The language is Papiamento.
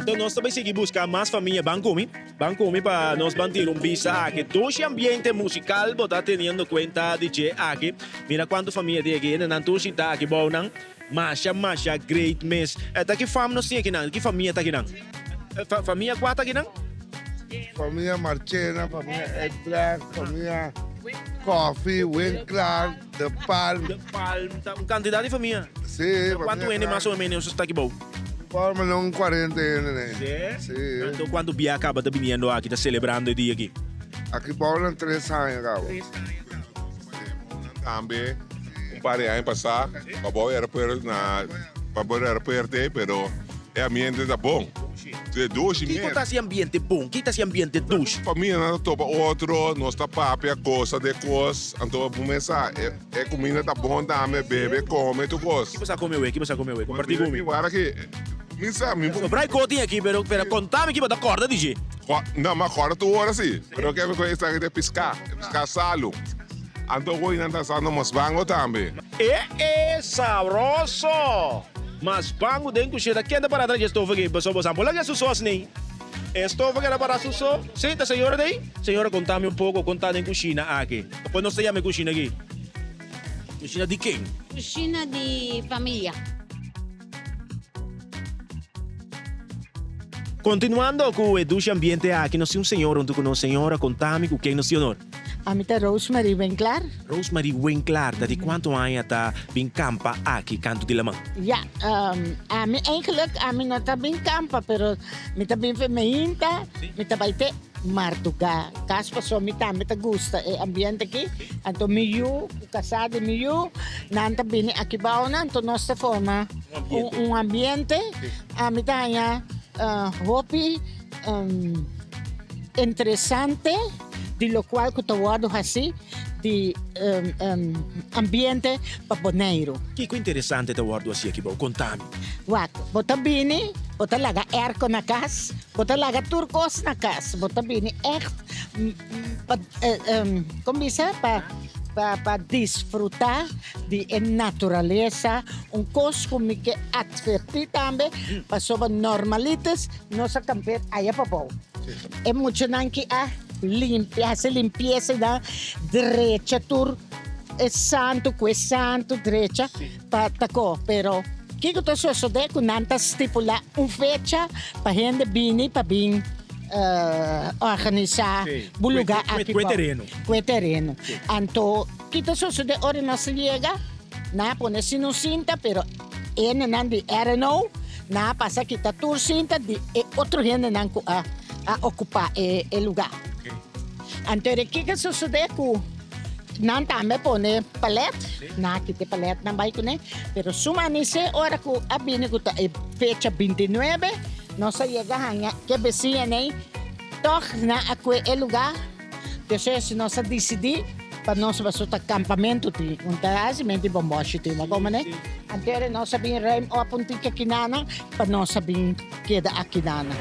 Anto nos ta bai sigui buska mas famia ban ku mi. Ban ku mi pa nos ban tira un bista aki. Dushi ambiente musical bo ta teniendo cuenta di dje aki. Mira cuanto famia tin aki. Hendenan tur sinta aki bou nan. Masha masha great mes. Ta ki fam nos tin akinan? Ki famia ta akinan? Famia cua ta akinan? Famia Marchena, famia Egbrecht, famia Coffee, Winklar, De Palm. De Palm, ta un cantidad di famia. Sí. Cuanto hende mas o menos ta aki bou? Por lo menos un cuarenta hende ne. Sí? Sí. Anto cuanto bia caba ta biniendo aki, ta celebrando e dia aki? Aki bou nan tres aña caba. Tres aña caba. Tambe un par di aña pasá pa bou aeropuerto na pa bou aeropuerto ei pero e ambiente ta bon. Si dushi mes. Kiko ta hasi ambiente bon? Kiko ta hasi ambiente dushi? Familianan ta topa otro, nos ta papia gosa di e kos, anto bo mes sa e kuminda ta bon tambe, bebe, kome, tur kos. Ki bo sa kome awe? Ki bo sa kome awe? Kompartí ku mi. Wara ki mi sa mi. Sobra e kotin aki pero pero konta mi ki bo ta kòrda di dje. No, mi a kòrda tur ora si, pero ke mi ku esaki ta e piská, e piská salu. Anto hoy nan ta asando masbango tambe. E e sabroso! Masbango den kushina. Ken ta para tras dje stofa aki? Pasobra bo sa por laga su sos ni. E stofa keda para su so. Si, ta señora ta ei? Señora konta mi un poko kon ta den kushina aki. Kon nos ta yama e kushina aki? Kushina di ken? Kushina di familia. Continuando cu e dushi ambiente aki, nos tin un señora hunto cu nos. Señora, conta mi cu ken nos tin honor. Ami ta Rosemary Winklaar. Rosemary Winklaar, ta di cuanto aña ta bin campa aki canto di laman? Ya, ami eigenlijk ami no ta bin campa, pero mi ta bin femehinta, mi ta bay te marduga. Cas paso mi tambe ta gusta e ambiente aki, anto mi yu, cu casa di mi yu, nan ta bini aki bounan, anto nos ta forma un ambiente. Ami ta haña hopi interesante di locual cu ta wordo haci di ambiente pa Boneiru. Kico interesante ta wordo haci aki bou? Conta mi. Wak, bo ta bini, bo ta laga airco na cas, bo ta laga tur cos na cas, bo ta bini echt pa, con bisa, pa pa disfruta di e naturalesa, un kos ku mi ke atvertí tambe, pasobra normalites nos a kamper aya pabou. E muchanan ki a limpia, hasi limpiesa i nan drecha tur e santu ku e santu drecha pa takó. Pero kiko ta sosodé ku nan ta stipulá un fecha pa hende bini pa bin organisá bo lugá aki Kue tereno. Kue tereno. Anto Ki ta sosode ora nos yega? Nan a pone sin un sinta, pero e hendenan di RNO nan a pasa kita tur sinta di e otro hendenan ku a a okupá e e lugá. Anto e kiko a sosode ku nan tambe a pone palet, nan a kita e paletnan bai kuné, pero su manisé ora ku a bini ku ta e fecha bintinuebe, nos a yega haña ke besiñanan tòg nan a kue e lugá. Despues nos a disidí pa nos baso ta kampamentu tin un ta hasi menti bomboshi tin bo komo ne. Antes nos a bin ruim op un tiki akinana pa nos a bin keda akinana.